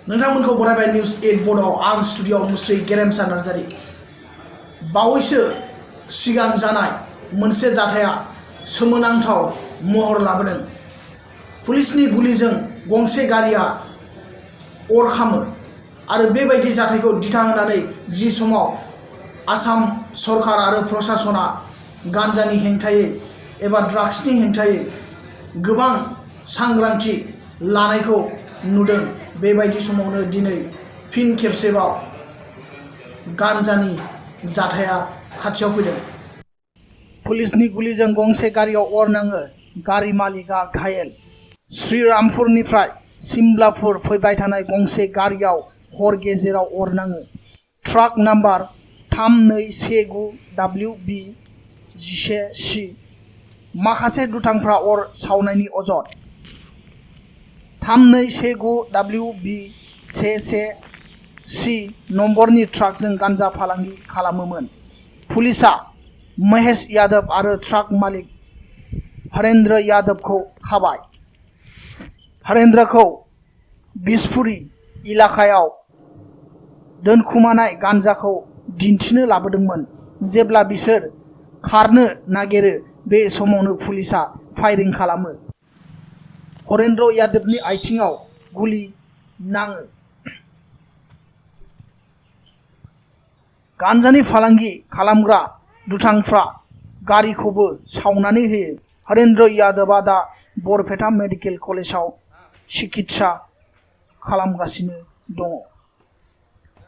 नोंथांमोनखौ बरायबाय news 8 बर्डआव आं studio मुस्रि गेरेमसा नार्जारी। बावैसो सिगां जानाय मोनसे जाथाया सोमोनांथाव महर लाबोदों। पुलिसनि गुलिजों गंसे गारिया अर खामो आरो बेबायदि जाथायखौ दिथा होनानै जि समाव आसाम सरकार आरो प्रशासना गान्जानि हेंथायै एबा ड्राग्सनि हेंथायै गोबां सांग्रांथि लानायखौ नुदों, बेबायदि समावनो दिनै फिन खेबसेबाव गान्जानि जाथाया खाथियाव फैदों। पुलिसनि गुलिजों गंसे गारियाव अर नाङो, गारि मालिकआ घायल। श्रीरामपुरनिफ्राय सिमलापुर फैबाय थानाय गंसे गारियाव हर गेजेराव अर नाङो। Truck number 3219WB11C। माखासे दुथांफ्रा अर सावनायनि अजद। 3219WB11C नम्बरनि ट्राकजों गान्जा फालांगि खालामोमोन। पुलिसआ महेश यादव आरो ट्राक मालिक हरेन्द्र यादवखौ खाबाय। हरेन्द्रखौ बिसपुरी इलाकायाव दोनखुमानाय गान्जाखौ दिन्थिनो लाबोदोंमोन। जेब्ला बिसोर खारनो नागिरो बे समावनो पुलिसआ फायरिं खालामो। हरेन्द्र यादवनि आथिंआव गुलि नाङो। गान्जानि फालांगि खालामग्रा दुथांफ्रा गारिखौबो सावनानै होयो। हरेन्द्र यादवआ दा बरपेटा मेडिकेल कलेजाव सिकित्सा खालामगासिनो दङ।